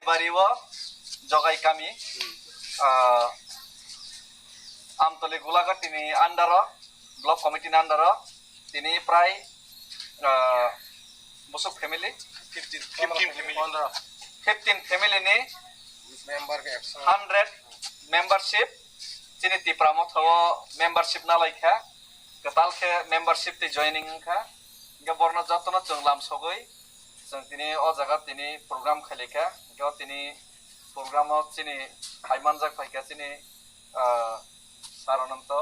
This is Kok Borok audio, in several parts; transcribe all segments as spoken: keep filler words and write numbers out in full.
Bari o Jogai kami, ah, Amtoli Gulaga tini under o, block committee ni under o, tini prai, ah, busuk family, fifteen family. Fifteen family ni member ke hundred membership, chini Tipra Motha o membership nalaikha, kwtal khe membership tei joining wngkha, hingke borno jotono chwng lam sogwi, chwng tini o jaga tini program khailaikha, hingke o tini program o chini hai manjak phaikha chini, ah, Sir Ananto,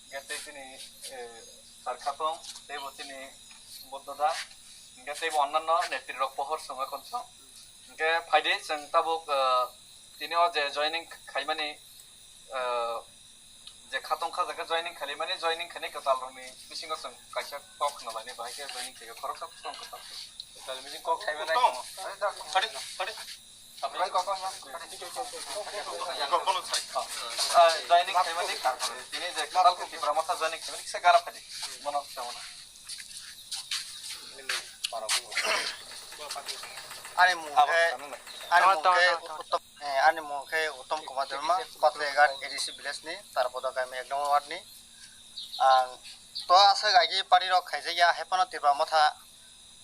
hingke tei chini, eh, Sir Khatong, teibo chini Buddho da, hingke teibo onnanno netri rok pohor swngo khonsa. Hingke phaidi chwng tabuk, ah, tini o je joining khaimani, ah, je khatong kha jaga joining khailaimani, joining khainai kwtal rokni bisingo chwng kaisa kok khna lainai, bahai khe joining khaikha khoroksa tong kwtal. Kwtal meeting kok khaimani. Tong. Phaidi, phaidi. Bai kok tong ya. Kok kono sai. Ah, joining khaimani, tini je kwtal khe Tipra Motha joining khaimani kisa gara phaidi. Bono kisa bono. Ani mung khe, ani mung khe Uttom, eh, ani mung khe Uttom Kumar Debbarma, Patlaigat A D C village ni, Tarpoda kami ek number ward ni. Ang to aswk agi party rok khaijak ya, hai phano Tipra Motha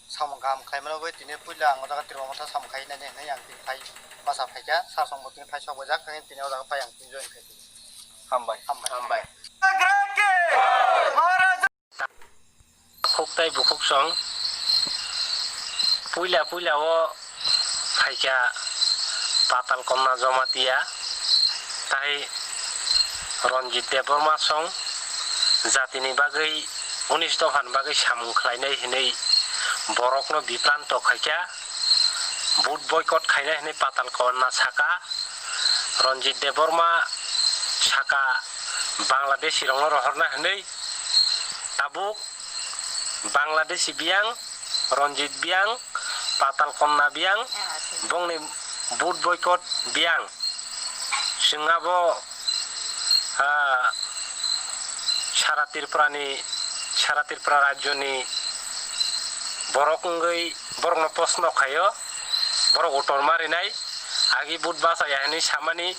samung kaham khlaimano bagwi tini puila ang o jaga Tipra Motha samung khai nai hinwi ang tini phai basa phaikha, sir song bo tini phai sok baijak, tini o jaga phai ang tini join khai. Hambai. Hambai. Hambai. Khuk tei bukhuk song puila puila o phaikha Patal Konna Jomatia tai Ranjit Debbarma song jatini bagwi unis dophani bagwi samung khlainai hinwi borokno bipranto khaikha, vote boycott khainai hinwi Patal Konna saka. Ranjit Debbarma saka Bangladeshi rokno rohorna hinwi tabuk Bangladeshi biyang, Ranjit biyang, Patal Konna biyang, bongni vote boycott biyang. Chwng abo, ah, sara Tripurani, sara Tripura rajyoni borok wngwi borokno posno khaio, borok utor marinai, agi vote bachaya hinwi samani,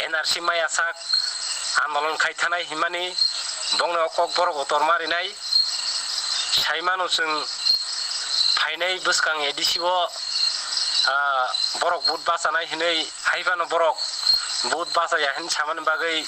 N R C maya sak andolon khai thanai himani, bongni o kok borok utor marinai, sai mano chwng phainai bwskang A D C o, ah, borok vote bachanai hinwi, hai phano borok vote bachaya hinwi samani bagwi